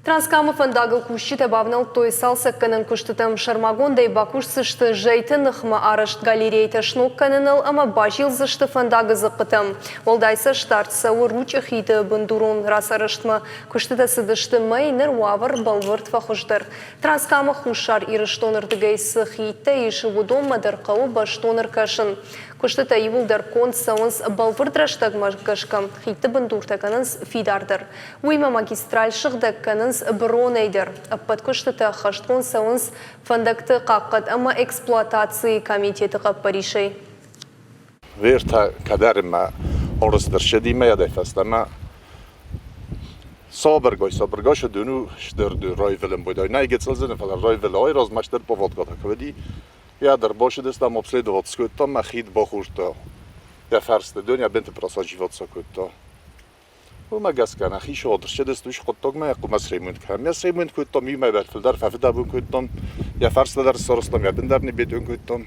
Транскамы фӕндагыл кусджытӕ бавнӕлдтой цалцӕггӕнӕн куыстытӕм. Сӕрмагондӕй бакусдзысты зӕйты ныхмӕ арӕзт галерейтӕ сног кӕныныл ӕмӕ базилдзысты фӕндагы дзыхъхъытӕм. Уӕлдай цӕстдард цӕуы Ручъы хиды бындурон рацарӕзтмӕ. Куыстытӕ цыдысты мӕй, ныр уавӕр бӕлвырд фӕхуыздӕр. Транскамы Хуссар Ирыстоны рдыгӕй цы хидтӕ ис, уыдонмӕ дӕр хъӕуы бӕстон ӕркӕсын. Куыстытӕ иууылдӕр конд цӕуынц бӕлвырд рӕстӕгмӕ гӕсгӕ, хидты бындуртӕ кӕнынц фидардӕр. Уыимӕ магистраль сыгъдӕг кӕнынц быронӕй дӕр. Ӕппӕт куыстытӕ ӕххӕстгонд цӕуынц фӕндӕгты хъахъхъӕд ӕмӕ эксплуатацийы комитеты хъӕппӕрисӕй. Вертӕ кӕдӕримӕ орыстыршедимӕ ядӕй фӕстӕмӕ сабыргай сабыргай шедуну стыр райвелен бойдай. Нӕ гыццыл фӕлӕ райвел ай размӕ стыр поводкатӕ куыди. Я дӕр башыдыстам обследовать скодтам, мӕ хид бахордта. Йӕ фӕрсты дон йӕ бынты просаживаться кодта. Уымӕ гӕсгӕ нӕхи содырсыдысты уыцы хъуыддагмӕ хъуамӕ сремонт кӕнӕм. Йӕ сремонт кодтам, иумӕ фылдӕр фӕфыдӕбон кодтам, йӕ фӕрстӕ дӕр сарӕзтам, йӕ бын дӕр ныббетон кодтам.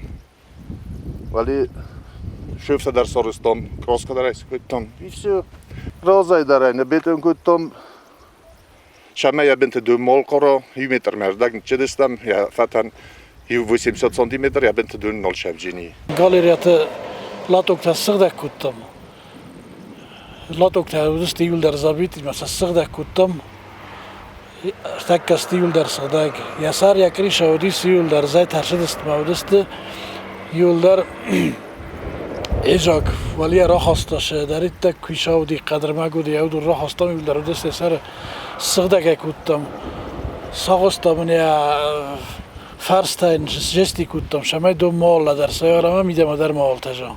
Вали шефтӕ дӕр сарӕзтам, краскӕ дӕр кодтам. И все. Разӕй дӕр ӕй ныббетон кодтам. Сӕмӕ йӕ бынты дон молкъоро, иу метрмӕ ӕрдӕг ныццыдыстӕм, йӕ фӕтӕн иу 800 сантиметр, йӕ бынты дон нал сӕвджини. Галереяты латоктӕ ссыгъдӕг кодтам. Латоктӕ уыдысты иуылдӕр забитимӕ, сӕ ссыгъдӕг кодтам. Ӕртӕккӕ сты иуылдӕр сыгъдӕг. Йӕ сӕр, йӕ крыша уыдис иуылдӕр, зӕйтӕ ӕрцыдысты ма уыдысты иуылдӕр Езаг уӕлейӕ рахаста сӕ дӕриддӕг куиса уыди, хъӕдырмӕг уыди, еудур рахастам, иуылдӕр уыдысты сӕры сыгъдӕгӕй кодтам. Сагъуыстам ын йӕ фӕрстӕ йын сжести кодтам, цӕмӕй дон ма уӕллӕ дӕр сӕ ӕмӕ мидӕмӕ дӕр ма уӕлтӕза.